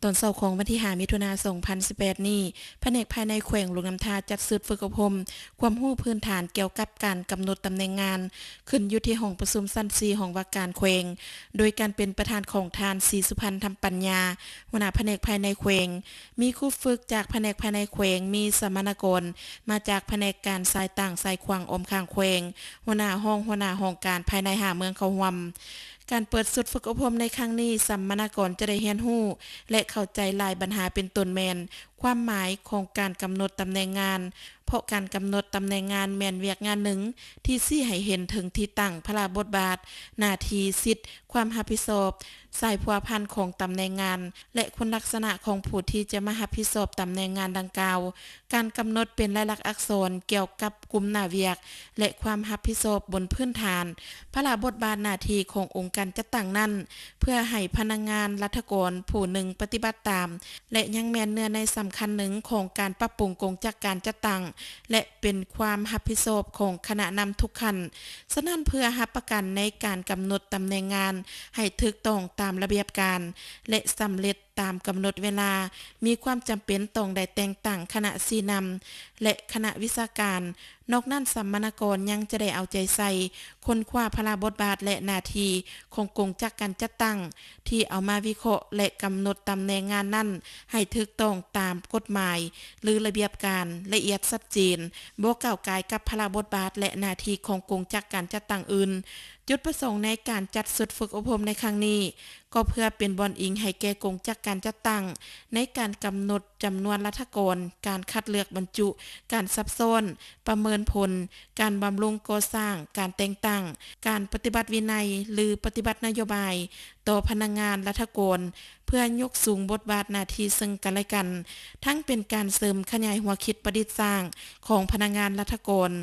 ຕອນເຊົ້າຂອງວັນທີຫ້າ ມິຖຸນາ ສອງພັນສິບແປດນີ້, ພະແນກພາຍໃນແຂວງຫຼວງນ້ຳທາຈັດຊຸດຝຶກອົບຮົມຄວາມຮູ້ພື້ນຖານກ່ຽວກັບການກຳນົດຕຳແໜ່ງງານ ຂຶ້ນຢູ່ທີ່ຫ້ອງປະຊຸມຊັ້ນສີ່ ຫ້ອງວ່າການແຂວງ ໂດຍການເປັນປະທານຂອງທ່ານ ສີສຸພັນ ທຳປັນຍາ ຫົວໜ້າພະແນກພາຍໃນແຂວງ, ມີຄູຝຶກຈາກພະແນກພາຍໃນແຂວງ, ມີສຳມະນາກອນມາຈາກພະແນກການສາຍຕ່າງສາຍຂວາງອ້ອມຂ້າງແຂວງ, ຫົວໜ້າຫ້ອງ, ຫົວໜ້າຫ້ອງການພາຍໃນຫ້າເມືອງເຂົ້າຮ່ວມ. ການເປີດຊຸດຝຶກອົບຮົມໃນຄັ້ງນີ້, ສຳມະນາກອນຈະໄດ້ຮຽນຮູ້ ແລະ ເຂົ້າໃຈຫຼາຍບັນຫາ ເປັນຕົ້ນແມ່ນຄວາມໝາຍຂອງການກຳນົດຕຳແໜ່ງງານ, ເພາະການກຳນົດຕຳແໜ່ງງານແມ່ນວຽກງານໜຶ່ງທີ່ຊີ້ໃຫ້ເຫັນເຖິງທີ່ຕັ້ງ, ພາລະບົດບາດ, ໜ້າທີ່, ສິດ, ຄວາມຮັບຜິດຊອບ, ສາຍພົວພັນຂອງຕຳແໜ່ງງານ ແລະ ຄຸນລັກສະນະຂອງຜູ້ທີ່ຈະມາຮັບຜິດຊອບຕຳແໜ່ງງານດັ່ງກ່າວ. ການກຳນົດເປັນລາຍລັກອັກສອນກ່ຽວກັບກຸ່ມໜ້າວຽກ ແລະ ຄວາມຮັບຜິດຊອບບົນພື້ນຖານພາລະບົດບາດໜ້າທີ່ຂອງອົງການຈັດຕັ້ງນັ້ນ, ເພື່ອໃຫ້ພະນັກງານລັດຖະກອນຜູ້ໜຶ່ງປະຕິບັດຕາມ ແລະ ຍັງແມ່ນເນື້ອໃນສຳຄັນໜຶ່ງຂອງການປັບປຸງກົງຈັກການຈັດຕັ້ງ ແລະ ເປັນຄວາມຮັບຜິດຊອບຂອງຄະນະນຳທຸກຂັ້ນ. ສະນັ້ນ, ເພື່ອຮັບປະກັນໃນການກຳນົດຕຳແໜ່ງງານໃຫ້ຖືກຕ້ອງຕາມລະບຽບການ ແລະ ສຳເລັດ ຕາມກຳນົດເວລາ, ມີຄວາມຈຳເປັນຕ້ອງໄດ້ແຕ່ງຕັ້ງຄະນະຊີ້ນຳ ແລະ ຄະນະວິຊາການ. ນອກນັ້ນ, ສຳມະນາກອນຍັງຈະໄດ້ເອົາໃຈໃສ່ຄົ້ນຄວ້າພາລະບົດບາດ ແລະ ໜ້າທີ່ຂອງກົງຈັກການຈັດຕັ້ງ ທີ່ເອົາມາວິເຄາະ ແລະ ກຳນົດຕຳແໜ່ງງານນັ້ນໃຫ້ຖືກຕ້ອງຕາມກົດໝາຍ ຫຼື ລະບຽບການລະອຽດຊັດເຈນ, ບໍ່ກ້າວກ່າຍກັບພາລະບົດບາດ ແລະ ໜ້າທີ່ຂອງກົງຈັກການຈັດຕັ້ງອື່ນ. ຈຸດປະສົງໃນການຈັດຊຸດຝຶກອົບຮົມໃນຄັ້ງນີ້ ກໍເພື່ອເປັນບ່ອນອີງໃຫ້ແກ່ກົງຈັກການຈັດຕັ້ງ ໃນການກຳນົດຈຳນວນລັດຖະກອນ, ການຄັດເລືອກບັນຈຸ, ການຊັບຊ້ອນ, ປະເມີນຜົນ, ການບຳລຸງກໍ່ສ້າງ, ການແຕ່ງຕັ້ງ, ການປະຕິບັດວິໄນ ຫຼື ປະຕິບັດນະໂຍບາຍຕໍ່ພະນັກງານລັດຖະກອນ, ເພື່ອຍົກສູງບົດບາດໜ້າທີ່ເຊິ່ງກັນ ແລະ ກັນ, ທັງເປັນການເສີມຂະຫຍາຍຫົວຄິດປະດິດສ້າງຂອງພະນັກງານລັດຖະກອນ.